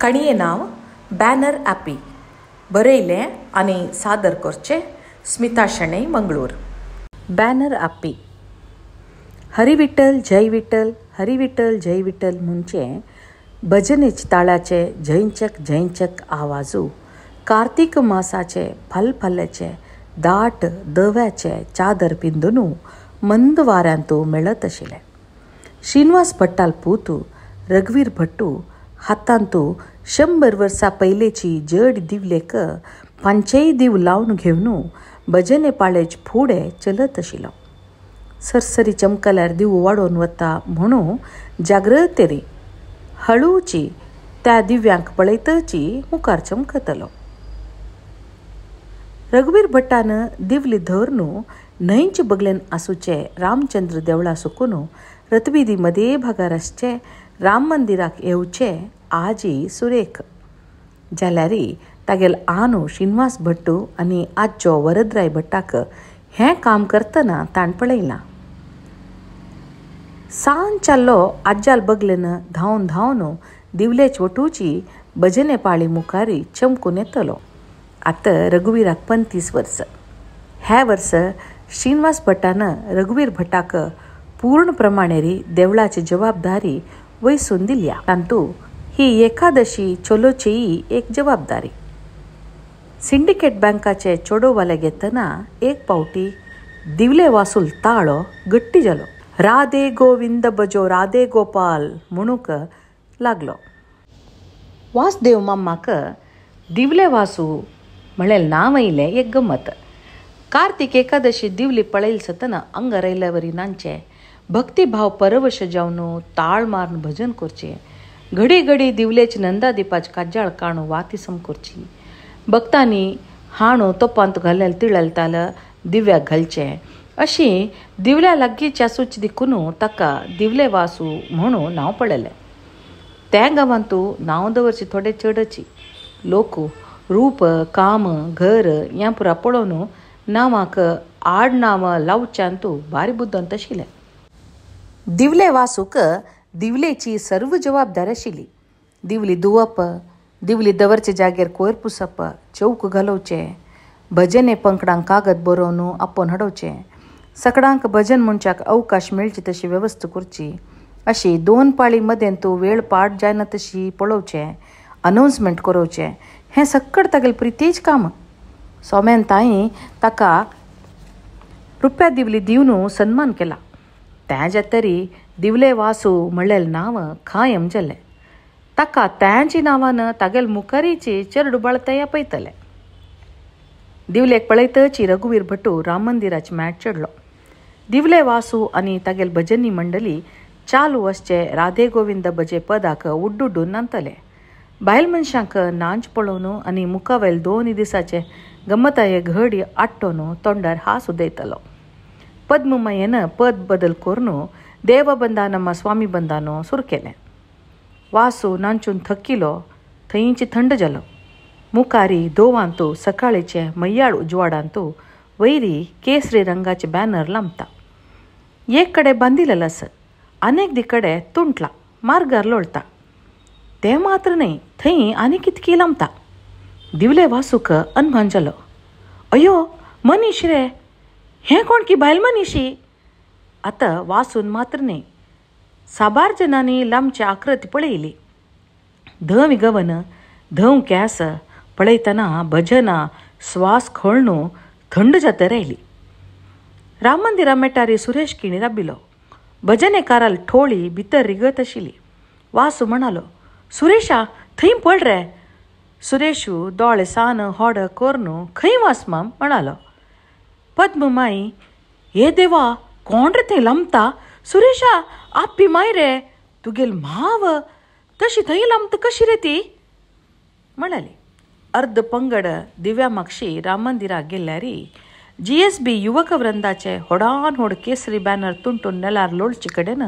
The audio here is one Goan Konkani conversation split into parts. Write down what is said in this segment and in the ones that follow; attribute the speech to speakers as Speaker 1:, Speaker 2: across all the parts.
Speaker 1: काणये नांव बॅनर आपी. बरयलें आनी सादर करचें स्मिता शणै, मंगळूर. बॅनर आपी. हरी विठ्ठल जय विठ्ठल, हरी विठ्ठल जय विठ्ठल म्हणचे भजनेच ताळाचे झैंचक झैंचक आवाजू कार्तीक मासाचे फलफल्याचे दाट दव्याचे चादर पिंदून मंद वाऱ्यांतू मेळत आशिल्लें. श्रीनिवास भट्टाल पूत रघुवीर भट्टू हातांतू 100 वर्सां पयलेची जड दिवलेक पांचय दीव लावन घेवन भजने पाळेच फुडें चलत आशिल्लो. सरसरी चमकल्यार दिव वाडोवन वता म्हणून जागृतेरी हळूची त्या दिव्यांक पळयतची मुखार चमकतलो. रघुवीर भट्टान दिवली धरून न्हंयचे बगलेन आसूचे रामचंद्र देवळा सुकून रतविधी मदे भागार आसचे राम मंदिराक येवचे आजी सुरेख जाल्यारी तागेल आनू श्रीनिवास भट्टू आनी आज्जो वरदराय भट्टाक हें काम करतना ताण पळयलां. सांज चाल्लो आज्जाल बगलेन धांवन धांवन दिवलेच वटूची भजने पाळी मुखारी चमकून येतलो. आतां रघुवीराक 35 वर्स. ह्या वर्स श्रीनिवास भट्टान रघुवीर भट्टाक पूर्ण प्रमाणेरी देवळाची जबाबदारी वैसून दिल्या. तांतू ही एकादशी चलोचीय एक जबाबदारी. सिंडिकेट बँकाचे चोडोवाले घेतना एक पावटी दिवले वासूल ताळो गट्टी जालो. राधे गोविंद बजो राधे गोपाल म्हणूंक लागलो. वासदेव मामाक दिवले वासू म्हणलें नांव आयलें एक गमत. कार्तीक एकादशी दिवली पळयल सतना अंगार आयल्यावरी नांचे भक्तिभाव परवश जावन ताळ मारून भजन करचें. घडी घडी दिवलेच नंदादीपाच काजाळ काणू वाती सम करची. भक्तांनी हाणू तोपांत घालेल तिळलताल दिव्याक घालचें. अशी दिवल्या लागींच्या आसूच देखून ताका दिवले वासू म्हणून नांव पडलें. त्या गांवांतू नांव दवरची थोडे चडची लोक रूप काम घर ह्या पुरा पळोवन नांवाक आड नांवां लावच्यांतू भारी बुद्दंत आशिल्लें. दिवले वासूक दिवलेची सर्व जबाबदारी आशिल्ली. दिवली धुवप, दिवली दवरचे जागेर कोयर पुसप, चौक घालोवचें, भजने पंकडांक कागद बरोवन आपोवन हाडोवचें, सकडांक भजन म्हणच्याक अवकाश मेळची तशी वेवस्था करची, अशी 2 पाळी मदें तूं वेळ पाट जायना तशी पळोवचें, अनावन्समेंट करोवचें, हें सक्कड तागेलें प्रितीच काम. सोम्यान ताई ताका रुप्या दिवली दिवन सन्मान केला. त्या तरी दिवले वासू म्हणलेलें नांव कायम जालें. ताका त्यांची नांवान तागेल मुखारीची चेरडू बाळतया पळयतले. दिवलेक पळयतची रघुवीर भट्टू राम मंदिराची मॅट चडलो. दिवले वासू आनी तागेल भजनी मंडळी चालू आसचे राधे गोविंद भजे पदाक उड्डुड्डून नांतले. बायल मनशांक नांच पळोवन आनी मुखावेल 2 दिसाचे गमताये घडी आट्टोन तोंडार हास उदयतलो. पद्ममायेन पद बदल करून देव बंदानम स्वामी बंदानो सुरू केलें. वासू नांचून थकिलो, थंयची थंड जालो. मुखारी दोवांतू सकाळीचे मय्याळ उजवाडांतू वयरी केसरी रंगाचे बॅनर लांबता. एक कडेन बांदिलेलो आसा, अनेक दिकडे तुंटला मार्गार लोळता. ते मात्र न्हय, थंय आनी कितकी लांबता. दिवले वासूक अनमान जालो. अयो मनीश रे, हें कोण की बायल मनीशी? आतां वासून मात्र न्हय, साबार जनांनी लांबची आकृती पळयली. धवी गवन धव केंस पळयतना भजना स्वास खळणू थंड जातर आयली. राम मंदिरा मेटारी सुरेश किणी राबिलो. भजनेकाराल ठोळी भितर रिगत आशिल्ली. वासू म्हणालो, सुरेशा थंय पळ रे. सुरेशू दोळे सान होड करून खंय वासमाम म्हणालो. पद्ममाई, हे देवा, कोण रे थंय लांबता? सुरेशा आपी माय रे, तुगेल म्हाव तशी थंय लांबता कशी रे ती म्हणाली. अर्द पंगड दिव्या मागशी राम मंदिराक गेल्यारी GSB युवक वृंदाचे होडान होड केसरी बॅनर तुंटून नेलार लोळचे कडेन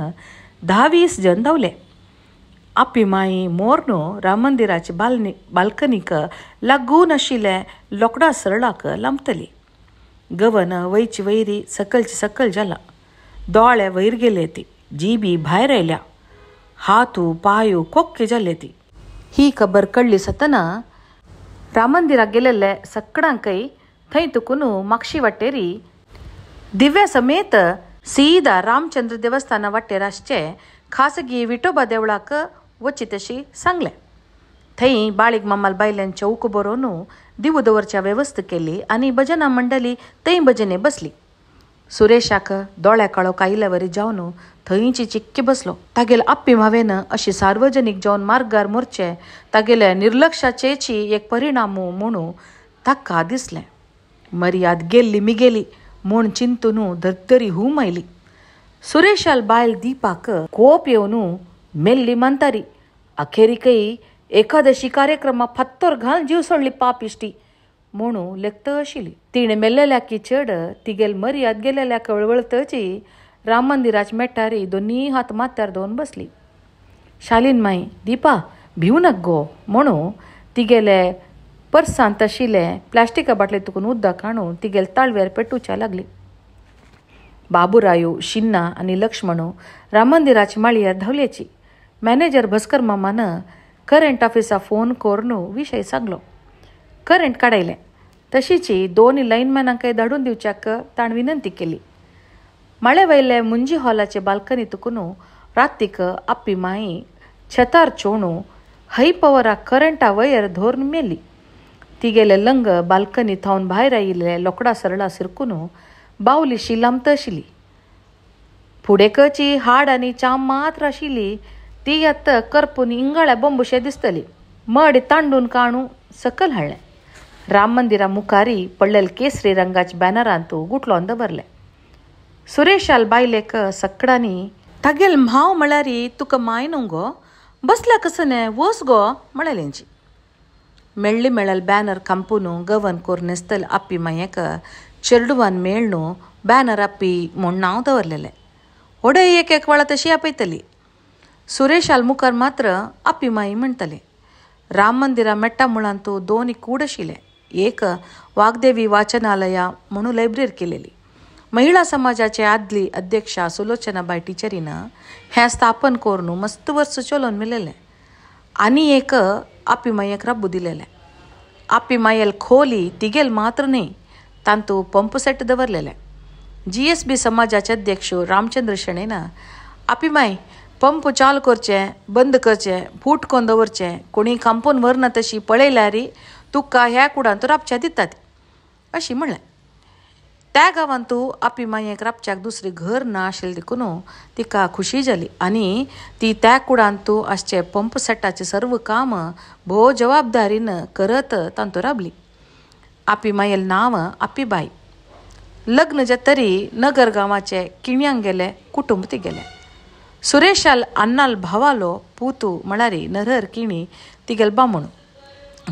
Speaker 1: 10-20 जण धांवले. आपी माई मोरनू राम मंदिराचे बाल्कनीक लागून आशिल्ले लोकडां सरळाक लांबतली. गवन वयची वयरी सकलची सकल जाला. दोळे वयर गेले ती, जीबी भायर आयल्या, हातू पांयू कोक्के जाले ती. ही खबर कळ्ळी सतना राम मंदिराक गेलेले सकडांकय थंय तुकून मागशी वाटेरी दिव्या समेत सीदा रामचंद्र देवस्थाना वाटेर आसचे खासगी विठोबा देवळाक वची तशी सांगलें. थंय बाळीक मामाल बायल्यान चौक बरोवन दिवो दवरच्या वेवस्था केली आनी भजना मंडळी थंय भजने बसली. सुरेशाक दोळ्या काळो कायल्यावरी जावन थंयची चिक्की बसलो. तागेले आप्पी म्हावेन अशी सार्वजनीक जावन मार्गार मोरचे तागेल्या निर्लक्षाचेची एक परिणाम म्हणून ताका दिसलें. मर्याद गेल्ली मिगेली म्हूण चिंतून धरतरी हूम आयली. सुरेशाल बायल दीपाक कोप येवन मेल्ली मानतारी. अखेरीकय एकादशी कार्यक्रमा फात्तोर घाल जीव सोडली पाप इश्टी म्हणून लेखत आशिल्ली. तिणें मेल्लेल्याकी चड तिगेल मर्याद गेलेल्या कळवळतची राम मंदिराच्या मेटारी दोनी हात माथ्यार दवरून बसली. शालीन माई दीपा भिवू नाक गो म्हणून तिगेले पर्सांत आशिल्ले प्लास्टिका बाटले तुकून उदक हाडून तिगेल ताळव्यार पेटूच्या लागली. बाबुरायू शिन्ना आनी लक्ष्मणू राम मंदिराच्या माळयेर धांवल्याची. मॅनेजर भास्कर मामान करंट ऑफिसा फोन करून विशय सांगलो. करंट काडयलें तशीची दोन लायनमॅनांकय धाडून दिवच्याक ताणें विनंती केली. माळे वयले मुंजी हॉलाचे बाल्कनी तुकून रातीक आप्पी माई छतार चोणू हय पवरा करंटा वयर धरून मेली. तिगेले लंग बाल्कनी थावन भायर आयिल्ले लोकडा सरळा सिरकून बावलीशी लांबत आशिल्ली. फुडेकची हाड आनी चाम मात्र आशिल्ली ती आतां करपून इंगाळ्या बंबुशे दिसतली. मड तांडून काणू सकल हाडलें. राम मंदिरा मुखारी पडलेले केसरी रंगाच्या बॅनरांत गुटलोन दवरलें. सुरेशाल बायलेक सकडांनी तागेल म्हाव म्हळ्यार तुका माय न्हू गो बसल्या कसने वस गो म्हळेलेंची. मेळ्ळी मेळल बॅनर खांपून गवन कोर न्हेसतले आप्पी मायेक चेरडुवान मेळ्ळू बॅनर आप्पी म्हूण नांव दवरलेलें. होडय एक एक वेळा तशी आपयतली. सुरेशाल मुखार मात्र आप्पी माई म्हणटले. राम मंदिरा मेट्टा मुळांत दोन कूड आशिल्ले. एक वाग्देवी वाचनालया म्हणून लायब्ररी केलेली. महिला समाजाचे आदली अध्यक्षा सुलोचनाबाई टिचरीन हें स्थापन करून मस्त वर्स चलोवन मेलेलें. आनी एक आप्पी मायेक रब्बू दिलेलें. आप्पी मायेल खोली तिगेल मात्र न्हय तांतू पंप सेट दवरलेलें. GSB समाजाचे अध्यक्ष रामचंद्र शणैन आप्पी माय पंप चालू करचें बंद करचें फूट कोन दवरचें कोणी खांपून व्हरना तशी पळयल्यार तुका ह्या कुडांत राबच्या दितात अशी म्हणलें. त्या गांवांत आप्पी मायेक राबच्याक दुसरें घर ना आशिल्लें देखून तिका खुशी जाली आनी ती त्या कुडांत आसचे पंप सेटाचें सर्व काम भोव जबाबदारीन करत तांतू राबली. आप्पी मायेल नांव आप्पी बाई. लग्न जातरी नगर गांवाचे किण्यांक गेले कुटुंब ती गेलें. सुरेशाल अन्नाल भावालो पुतू म्हळ्यार नरहर किणी तिगेल बामण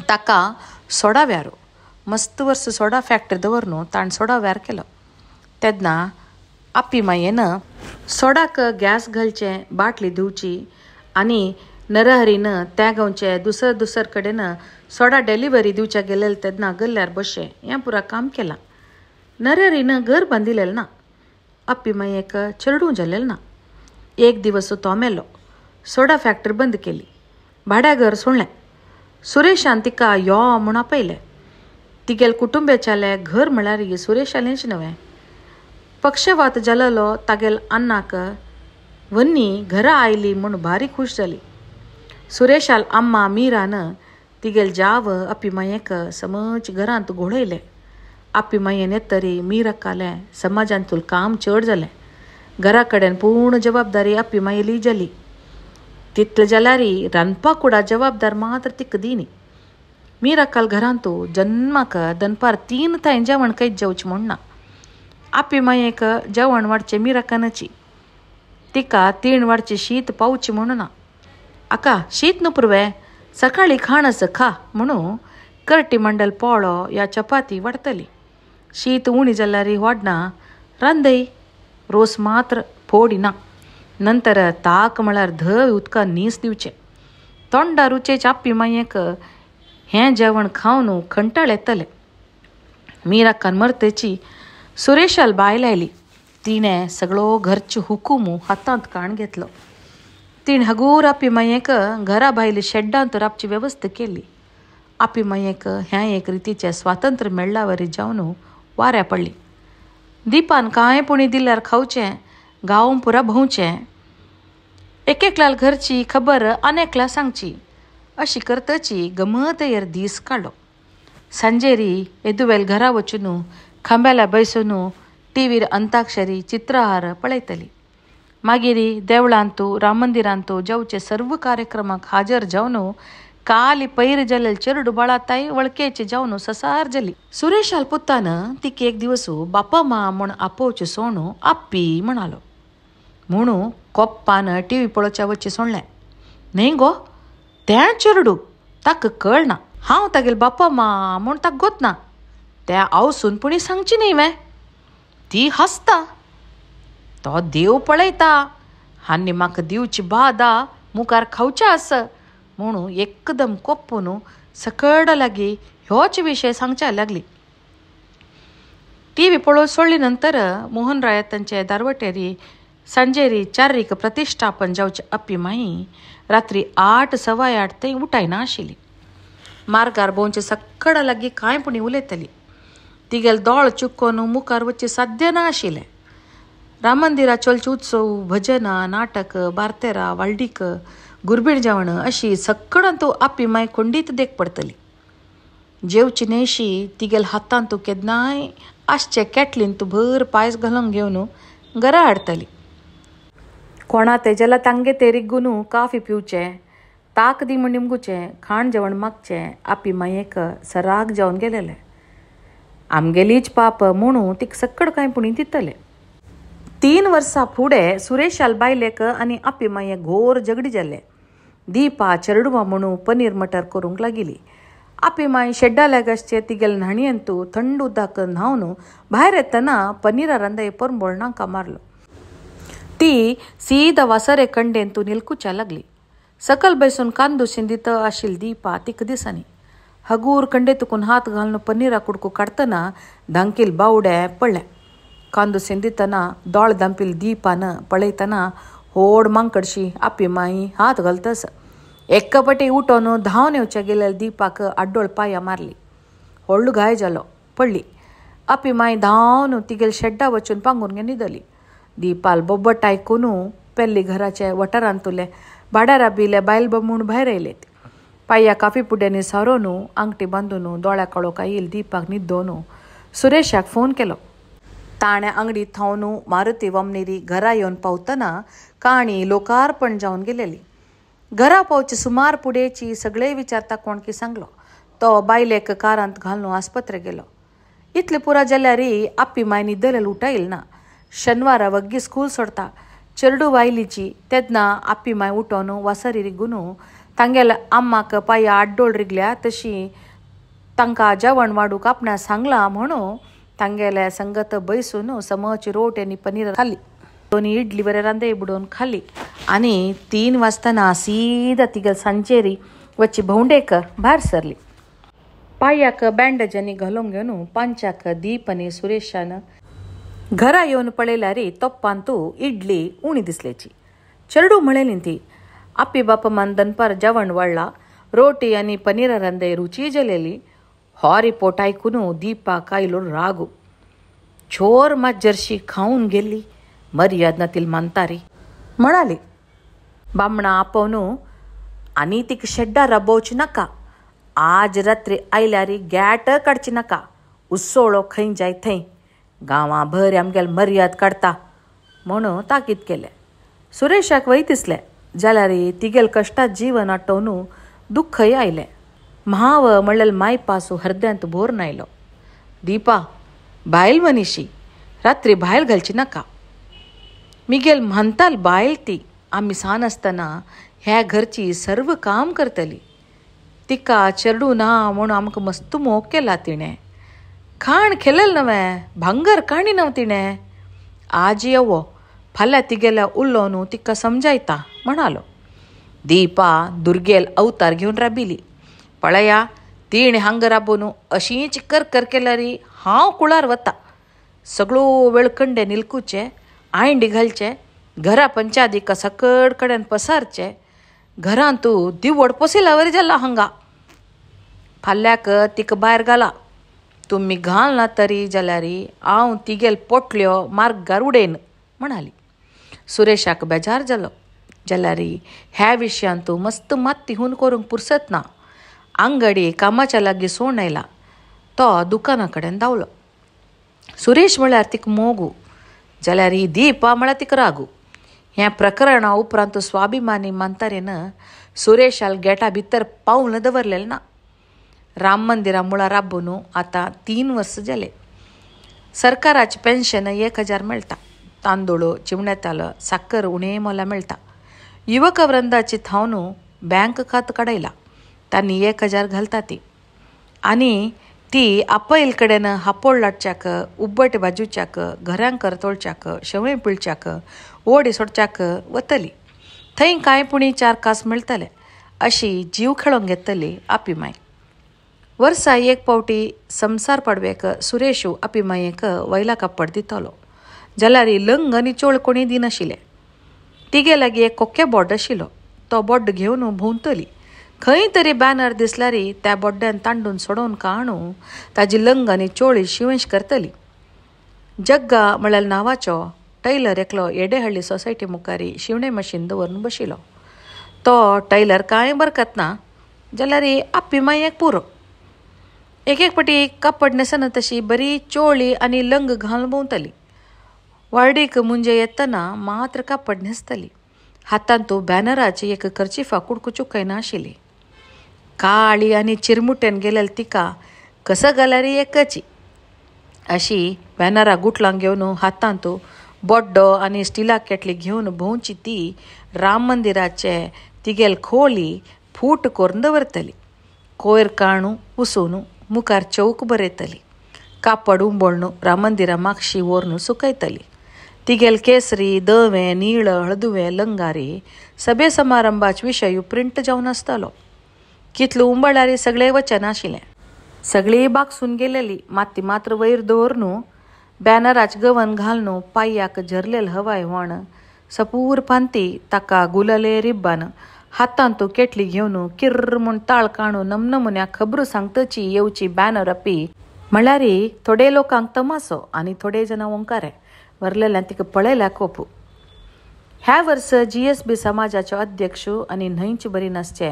Speaker 1: ताका सोडा व्यारो मस्त वर्स सोडा फॅक्टरी दवरून ताणें सोडा व्यार केलो. तेन्ना आप्पी मायेन सोडाक गॅस घालचें बाटली धुवची आनी नरहरीन त्या गांवचे दुसर दुसर कडेन सोडा डेलिव्हरी दिवच्या गेलेले तेन्ना गल्ल्यार बसचें हें पुरा काम केलां. नरहरीन घर बांदिलेलें ना. आप्पी मायेक चेडूं जालेलें ना. एक दिवस तो मेलो. सोडा फॅक्टरी बंद केली. भाड्या घर सोडलें. सुरेशान तिका यो म्हूण आपयलें. तिगेल कुटुंब्याच्यालें घर म्हळ्यार सुरेशालेंच न्हय. पक्षवात जालेलो तागेल अन्नाक वन्नी घरा आयली म्हूण भारी खूश जाली. सुरेशाल अम्मा मीरान तिगेल जाव आप्पी मायेक समज घरांत घोळयलें. आप्पी मायेन येतरी मीराकालें समाजांतूल काम चड जालें. घरा कडेन पूर्ण जबाबदारी आप्पी मायेली जाली. तितलें जाल्यार रांदपा कुडा जबाबदार मात्र तिका दिनी. मीराकाल घरांत जन्माक दनपार 3 थांय जेवण खंयच जेवचें म्हूण ना. आप्पी मायेक जेवण वाडचें मीराकानाची. तिका 3 वाडचें शीत पावचें म्हूण ना. आका शीत न्हू पुरवे सकाळी खाण आसा खा म्हणून करटी मंडल पोळो या चपाती वाडटली. शीत उणी जाल्यार वाडना रांदय रोस मात्र फोडी ना. नंतर ताक म्हळ्यार धव उदकान नीस दिवचें. तोंडा रुचेच आप्पी मायेक हें जेवण खावन खंटाळ येतलें. मीराकान मरतेची सुरेशाल बायल आयली. तिणें सगळो घरचो हुकूम हातांत काण घेतलो. तीण हगूर आपी मायेक घरा भायली शेड्डांत राबची वेवस्था केली. आपी मायेक ह्या एक रितीचें स्वातंत्र्य मेळ्ळावरी जावन वाऱ्या पडली. दीपान कांय पुणी दिल्यार खावचें, गांव पुरा भोंवचें, एकेकल्याल घरची खबर अनेकला सांगची अशी करतची गमत यर दीस काडलो. सांजेरी येदुवेल घरा वचून खांब्याला बैसून टीव्हीर अंताक्षरी चित्रहार पळयतली. मागीर देवळांतू राममंदिरांतू जावचे सर्व कार्यक्रमाक हाजर जावन काली पैर जालेल चेरडू बाळाताय वळखेचे जावन ससार जाली. सुरेशाल पुतान तिका एक दिवस बापा मा म्हूण आपोवचे सोणू आप्पी म्हणालो. म्हणू कोप्पान टीव्ही पळोवच्या वच्चे सोडलें. न्हय गो तें चेरडू ताका कळना, हांव तागेल बापा मा म्हूण ताका गोतना, त्या आवसून पुणी सांगची न्ही वें. ती हांसता, तो देव पळयता आनी म्हाका दिवची बादा मुखार खावचें आस म्हणून एकदम कोप्पून सकड लागीं ह्योच विशय सांगच्या लागली. टी व्ही पळोवन सोडली नंतर मोहन राया तांचे दारवटेरी सांजेरी चारीक प्रतिश्ठापन जावचे अपी माई रात्री 8 सव्वा 8 थंय उठायना आशिल्ली. मार्गार भोंवचे सकड लागीं कांय पुणी उलयतली. तिगेल दोळ चुकोन मुखार वचचें साध्य ना आशिल्लें. राममंदिरा चलचे उत्सव, भजनां, नाटक, बारतेरा, वाल्डीक, गुरबीण जेवण अशी सकडांतू आपी माय कोंडीत देख पडतली. जेवची न्हयशी तिगेल हातांतू केन्नाय आसचे कॅटलींतू भर पायस घालून घेवन घरा हाडटली. कोणा तेजेला तांगे ते रिगून काफी पिवचें, ताक दी म्हण निमगुचें, खाण जेवण मागचें आपी मायेक सराग जेवन गेलेलें. आमगेलीच पाप म्हणून तिका सकड कांय पुणी दितलें. 3 वर्सां फुडें सुरेशाल बायलेक आनी आपी माये घोर झगडी जाल्लें. दीपा चेरडुवां म्हणून पनीर मटर करूंक लागिली. आपी माय शेड्डा लागसचे तिगेल न्हाणयेंतू थंड उदक न्हावन भायर येतना पनीरा रांदय परंबळ नाका मारलो. ती सीदा वासरे कंडेंतू निलकुच्या लागली. सकल बैसून कांदो शिंदीत आशिल्ली दीपा तिका दिसांनी हगूर कंडे तुकून हात घालून पनीरा कुडको काडटना धांकील बावडे पडलें. कांदो शिंदितना दोळ धांपिल दीपान पळयतना होड मांकडशी आपी माई हात घालतस. एकपटी उठोन धांवन येवच्या गेलेल्या दीपाक आड्डोळ पाया मारली. व्हडलो घाय जालो, पडली. आपी माई धांवन तिगेल शेड्डा वचून पांगून घेवन न्हिदली. दीपाल बोबट आयकून पेल्ली घराचे वठारांतुले भाड्यार बिले बायल बमूण भायर आयले. पाया काफी पुड्यांनी सारोवन आंगठी बांदून दोळ्या काळोख आयिल्ले दीपाक न्हिदोवन सुरेशाक फोन केलो. ताणें आंगडी थावन मारुती वमनेरी घरा येवन पावतना काणी लोकार्पण जावन गेलेली. घरा पावचे सुमार पुडेची सगळे विचारता कोणकी सांगलो. तो बायलेक कारांत घालून आस्पत्रे गेलो. इतले पुरा जाल्यार आपी माय न्हिदलेल उठायल ना. शनवारा वग्गी स्कूल सोडता चेरडू वायलीची तेन्ना आपी माय उठोन वासरी रिगून तांगेल्या आम्माक पाया आड्डोळ रिगल्या तशी तांकां जेवण वाडूंक आपणा सांगलां म्हणून तांगेल्या संगत बैसून समच रोट आनी पनीर खाली. 2 इडली बरे रांदे बुडोवन खाली आनी 3 वाजताना सीदा तिगेल सांजेरी वच्ची भोंवडेक भायर सरली. पांयाक बँडेजांनी घालून घेवन 5 दीप आनी सुरेशान घरा येवन पळयल्यार तोप्पांतू इडली उणी दिसल्याची. चेरडू म्हणलेली ती आपी बापमान दनपार जेवण वाडला, रोटी आनी पनीरा रांदे रुची जालेली. हो रिपोर्ट आयकून दीपाक आयलो रागू. चोर मात जर्शी खावन गेल्ली, मर्याद नातील मानतारी म्हणाली. बामणा आपोवन आनी तिका शेड्डा राबोवची नाका, आज रात्री आयल्यार गॅट काडची नाका, उसोळो खंय जाय थंय, गांवां भर आमगेल मर्याद काडटा म्हणून ताकीद केलें. सुरेशाक वय दिसलें जाल्यार तिगेल कश्टात जीवन आटोवन दुख्खय आयलें. म्हाव म्हणलेल मायपासू हरद्यांत भोर नायलो. दीपा बायल मनीशी, रात्री भायल घालची नाका. मिगेल म्हणताल बायल ती, आमी सान आसतना ह्या घरची सर्व काम करतली, तिका चेरडू ना म्हणून आमकां मस्त मोग केला तिणें, खाण खेलेल नवें भांगर काणी नव तिणें, आज येवो फाल्यां तिगेल्या उलोवन तिका समजायता म्हणालो. दीपा दुर्गेल अवतार घेवन राबिली. पळया तिणें हांगा राबोवन अशीच करकर केल्यार हांव कुळार वता, सगळो वेळ कंडे निलकुचे आयंडी घालचे, घरा पंचादिका सकड कडेन पसारचे घरांतू दिवड पोसिलावरी जाला हांगा. फाल्याक तिका भायर घाला. तुमी घाल ना तरी जाल्यार हांव तिगेल पोटल्यो मार्गार उडयन म्हणाली. सुरेशाक बेजार जालो. जाल्यार ह्या विशयांतू मस्त मात्ती हून करूंक पुरसत ना. आंगडी कामाच्या लागीं सोण आयला. तो दुकाना कडेन धांवलो. सुरेश म्हळ्यार तिका मोगू, जाल्यार ही दीपा म्हळ्यार तिका रागू. ह्या प्रकरणा उपरांत स्वाभिमानी म्हातारेन सुरेशाल गेटा भितर पावल दवरलेलें ना. राम मंदिरा मुळां राबून आतां 3 वर्स जाले. सरकाराचें पेन्शन 1000 मेळटा. तांदूळ, चिमण्याताल, साकर उणें मोला मेळटा. युवक वृंदाची थावन बँक खात काडयला. तांणी 1000 घालता ती. आनी ती आपयल कडेन हापोळ लाटच्याक, उब्बट भाजूच्याक, घरांकर तोळच्याक, शेवें पिळच्याक, ओडी सोडच्याक वतली. थंय कांय पुणी 4 कास मेळटले अशी जीव खेळोंक घेतली आपिमाय. वर्सा एक पावटी संसार पाडव्याक सुरेशू आपिमायेक वयला कापड दितालो. जाल्यार लंग आनी चोळ कोणी दिनाशिल्ले. तिगे लागीं एक कोके बोर्ड आशिल्लो. तो बोर्ड घेवन भोंवतली. खंय तरी बॅनर दिसल्यार त्या बोड्ड्यान तांडून सोडोवन काणू ताजी लंग आनी चोळी शिवंश करतली. जग्गा म्हळ्यार नांवाचो टैलर एकलो येडेहळ्ळी सोसायटी मुखारी शिवणे मशीन दवरून बशिल्लो. तो टैलर कांय बरकत ना, जाल्यार आपिमायेक पुरो. एक एक पटी कापड न्हेसना तशी बरी चोळी आनी लंग घालून भोंवतली. वार्डीक मुंजे येतना मात्र कापड न्हेसतली. हातांत बॅनराची एक कर्चिफा कुडकू चुकयना आशिल्ली. काळी आनी चिरमुटेन गेलेली तिका कसं घाल्यार एकची अशी बॅनरा गुटलां घेवन हातांत बोड्डो आनी स्टिला केटली घेवन भोंवची ती राम मंदिराचे तिगेल खोली फूट करून दवरतली. कोयर काणू पुसून मुखार चौक बरयतली. कापड उंबळ्णू राम मंदिरा मागशी व्हरून सुकयतली. तिगेल केसरी, दवें, नीळ, हळदुवें लंगारी सभे समारंभाच विशय प्रिंट जावन आसतालो. कितलो उंबळ्यार सगळें वचन आशिल्लें. सगळी बागसून गेलेली. माती मात्र वयर दवरून बॅनराच गवन घालून पांयाक झरलेल हवाय व्हाण सपूर पांती ताका गुलले रिब्बान हातांत केटली घेवन किर्र म्हूण ताळ काणू नमनमुन्या खबरो सांगतची येवची बॅनर अपी म्हळ्यार थोडे लोकांक तमासो आनी थोडे जाणां ओंकारे वरलेल्यान तिका पळयल्या कोपू. ह्या वर्स GSB समाजाचो अध्यक्ष आनी न्हंयची बरी नासचे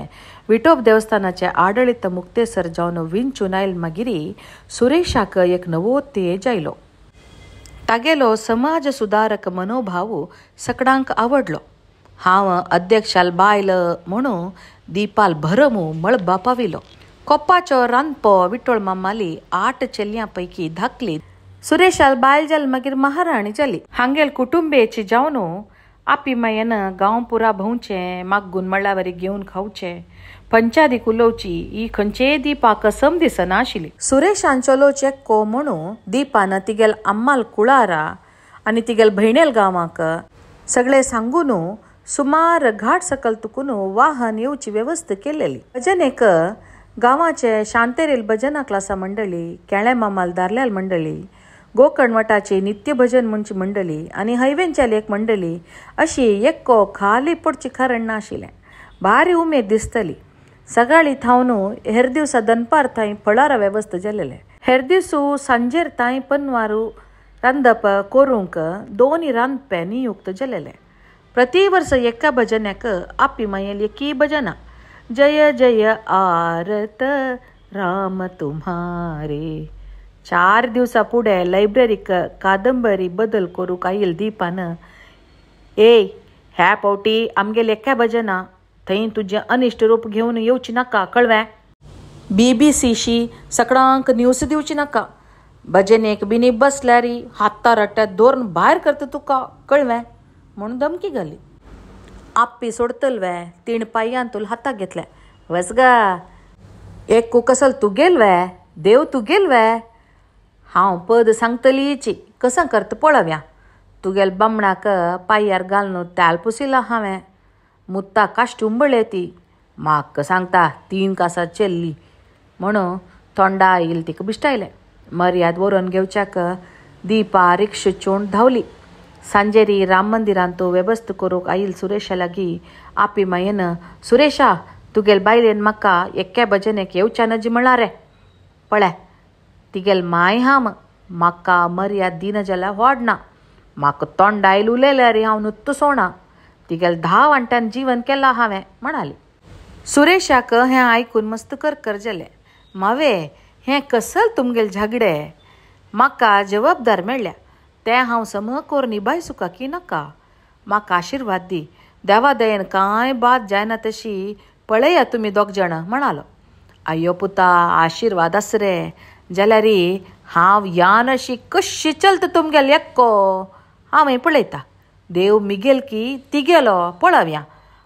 Speaker 1: विठोब देवस्थानाचे आडळीत मुक्तेसर जावन विंचून आयल मागीर सुरेशाक एक नवो तेज आयलो. तागेलो समाज सुदारक मनोभाव सकडांक आवडलो. हांव अध्यक्षाल बायल म्हणून दीपाल भरमू मळबा पाविलो. कोप्पाचो रांदपो विठोळ मामाली 8 चेलयां पैकी धाकली सुरेशाल बायल जाल मागीर महाराणी जाली. हांगेल कुटुंबेची जावन आपिमायेन गांव पुरा भोंवचें, मागून मळ्यावरी घेवन खावचें, पंचादीक उलोवची ही खंयचेय दीपाक सम दिसना आशिल्ली. सुरेशान चलो चेक्को म्हणून दीपान तिगेल अम्माल कुळारा आनी तिगेल भयणेल गांवाक सगळे सांगून सुमार घाट सकल तुकून वाहन येवची वेवस्था केलेली. भजनेक गांवाचे शांतेरेल भजना क्लासा मंडळी, केळ्या मामाल दारल्याल मंडळी, गोकर्ण मठाची नित्य भजन म्हणची मंडळी आनी हैवेंच्याल एक मंडळी अशी एक्को खाली पडची कारण नाशिल्लें. भारी उमेद दिसतली. सकाळी थावन हेर दिवसा दनपार थंय फळारा वेवस्था जालेले. हेर दिसू सांजेर थंय पनवारू रांदप करूंक 2 रांदपे नियुक्त जालेले. प्रति वर्स एका भजन्याक आपी मायेल एकी भजना जय जय आरत राम तुम्हारे. 4 दिवसा फुडें लायब्ररीक कादंबरी बदल करूंक आयल दीपान ए ह्या फावटी आमगेले एका भजना थंय तुजें अनिश्ट रूप घेवन येवची नाका कळवें. BBCशी सकडांक न्यूज दिवची नाका. भजनेक बिनी बसल्यार हाता रट्ट्यात दवरून भायर करता तुका कळवें म्हूण धमकी घाली. आप्पी सोडतल वे तीण पांयान तुला हाताक घेतले. वच गा एक कसल तुगेल वे देव तुगेल वे हांव पद सांगतलीची कसां करता पळोवया. तुगेल बामणाक पांयार घालून तेल पुसिला हांवें. मुत्ता काश्ट उंबळे ती म्हाका सांगता 3 कासां चेल्ली म्हणून तोंडा आयल तिका बिश्टायलें. मर्याद व्हरून घेवच्याक दीपा रिक्षा चोवन धांवली. सांजेरी राम मंदिरांतू वेवस्थ करूंक आयल सुरेशा लागीं आपी मायेन, सुरेशा तुगेल बायलेन म्हाका एक्या भजनेक येवच्या नजी म्हळ्यार रे, पळय तिगेल माय हांव, म्हाका मर्याद दिना जाल्यार व्हडना, म्हाका तोंडायल उलयल्यार हांव नुत्तो सोणा, तिगेल 10 वांट्यान जीवन केलां हांवें म्हणाली. सुरेशाक हें आयकून मस्त करकर जालें. मावे हें कसल तुमगेल झगडे, म्हाका जबाबदार मेळ्ळ्या तें हांव सम कोर निभायसुका की नाका, म्हाका आशिर्वाद दी, देवा दयेन कांय बाद जायना तशी पळया तुमी दोग जाणां म्हणालो. आयो पुता आशिर्वाद आस रे, जाल्यार हांव यान अशी कशी चलता तुमगेल एक्को हांवें पळयता, देव मिगेल की तिगेलो पळोवया,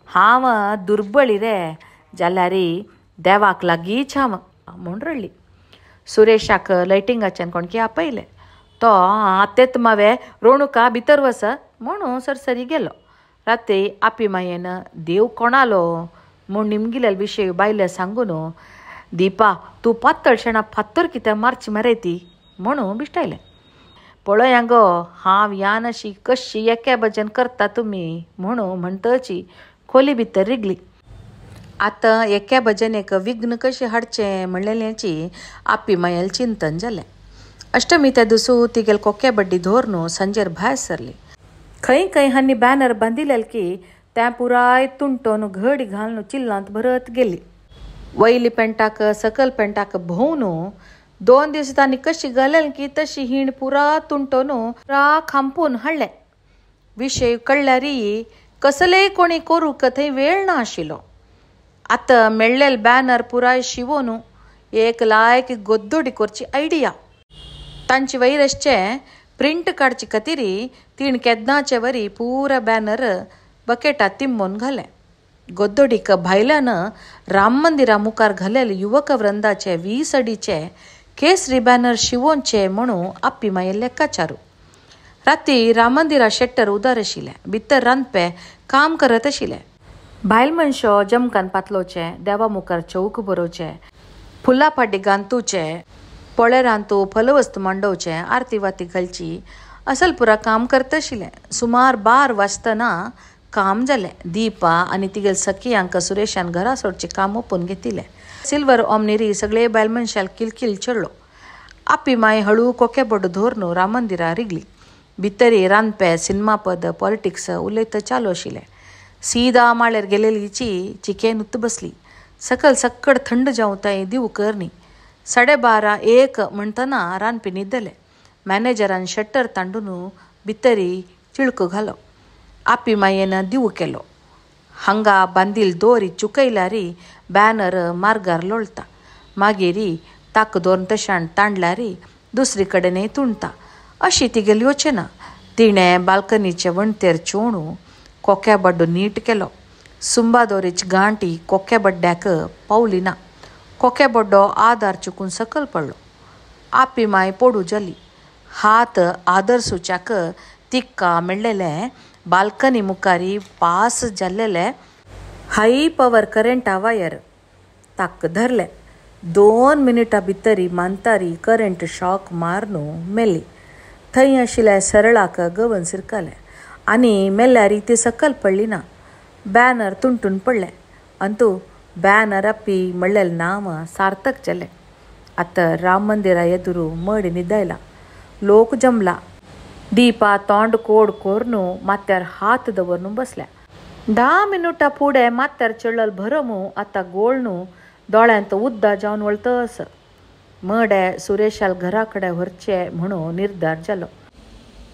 Speaker 1: हांव दुर्बळी रे जाल्यार देवाक लागींच हांव म्हूण रडली. सुरेशाक लायटिंगाच्यान कोणकी आपयलें. तो आतेत मावे रोणुका भितर वस म्हणून सरसरी गेलो. राती आपी मायेन देव कोणालो म्हूण निमगिले विशय बायले सांगून, दीपा तूं पातळ शेणा फातर कित्याक मारची मरे ती म्हणून बिश्टायलें. पळया गो हांव यान अशी कशी एके भजन करता तुमी म्हणून म्हणटची खोली भितर रिगली. आतां एके भजनेक विघ्न कशें हाडचें म्हणलेल्याची आपी मायल चिंतन जालें. अष्टमी त्या दिसू तिगेल कोके बड्डी धोरनू सांजेर भायर सरली. खंय खंय हांणी बॅनर बांदिलेल की त्या पुराय तुंटोन घडी घालून चिल्लांत भरत गेली. वयली पेंटाक सकल पेंटाक भोंवन 2 दीस तांणी कशी घालेल की तशी हिण पुरा तुंटोन पुरा खांपून हाडलें. विशय कळ्ळ्यारी कसलेय कोणी करूंक थंय वेळ ना आशिल्लो. आतां मेळ्ळेल बॅनर पुराय शिवोन एक लायक गोद्दोडी करची आयडिया. तांची वैरसचे प्रिंट काडचे खातीर तिणें केदनाचे वरी पुरा बॅनर बकेटात तिंबोवन घालें. गोद्दोडीक भायल्यान राम मंदिरा मुखार घालेले युवक वृंदाचे 20 अडीचे केसरी बॅनर शिवोवचे म्हणून आपी माये लेक्काचारू. राती राम मंदिरा शेट्टर उदार आशिल्लें, भितर रांदपे काम करत आशिल्लें. बायल मनशो जमकान पातलोवचे, देवा मुखार चौक बरोवचे, फुलां पाटी गांतुचे, पळेरांतू फलवस्तू मांडोवचे, आरती वाती घालची असल पुरा काम करत आशिल्लें. सुमार 12 वाजतना काम जालें. दीपा आनी तिगेल सखियांक सुरेशान घरा सोडचें काम ओपून घेतिल्लें. सिल्वर ऑमनेरी सगळे बायल मनशाल किलकील चडलो. आपी माय हळू कोके बड्डो धोरनू राम मंदिरा रिगली. भितरी रांदपे सिनेमा पद पॉलिटिक्स उलयत चालू आशिल्लें. सीदा माळ्यार गेलेलीची चिकेन उत्त बसली. सकल सक्कड थंड जावं तांय दिवं करनी. 12:30 1 म्हणटना रांदपी न्हिदले. मॅनेजरान शटर तांडून भितरी चिळको घालो. आपी मायेन दिवं केलो. हांगा बांदील दोरी चुकयल्यारी बॅनर मार्गार लोळता, मागीर ताक दोन तशान तांडल्यारी दुसरी कडेनय तुंडता अशी तिगेली योजना. तिणें बाल्कनीचे वणतेर चोणू कोक्या बड्डो नीट केलो. सुंबा दोरीची गांठी कोक्या बड्ड्याक पावली ना. कोक्या बड्डो आदार चुकून सकल पडलो. आपी माय पोडू जाली. हात आदर सुच्याक तिक्का मेळ्ळेले बाल्कनी मुखारी पास जाल्लेले हाय पवर करंटा वायर ताक धरले. 2 मिनटां भितरी मानतारी करंट शॉक मारून मेली. थंय आशिल्ल्या सरळाक गवन सिरकालें आनी मेल्यारी ती सकल पडली ना. बॅनर तुंटून पडलें. अंतू बॅनर आपी म्हणलेलें नांव सार्थक जालें. आतां राम मंदिरा एदुरू मडी न्हिदायला. लोक जमला. दीपा तोंड कोड कोरून माथ्यार हात दवरून बसल्या. 10 मिनुटां फुडें माथ्यार चडल भरमू आतां गोळनू दोळ्यांत उद्दा जावन वळतस. मडे सुरेशाल घरा कडेन व्हरचें म्हणून निर्धार जालो.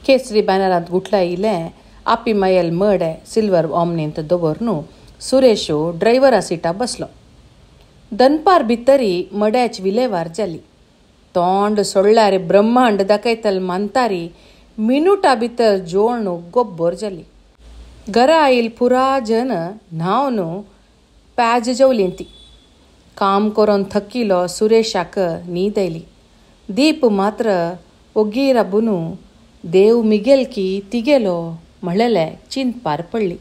Speaker 1: केसरी बॅनरांत गुठलायिल्लें आपी मायल मडे सिल्वर ऑमनींत दवरून सुरेश ड्रायव्हरा सिटा बसलो. दनपार भितरी मड्याची विलेवार जाली. तोंड सोडल्यार ब्रह्मांड दाखयतल मानतारी मिनुटा भितर जोळणू गोब्बर जाली. घरा आयल पुरा जन न्हावन प्याज जेवली ती. काम करून थकिलो सुरेशाक न्हीद आयली. दीप मात्र ओगी राबून देव मिगेल की तिगेलो म्हणलेलें चिंतपार पडली.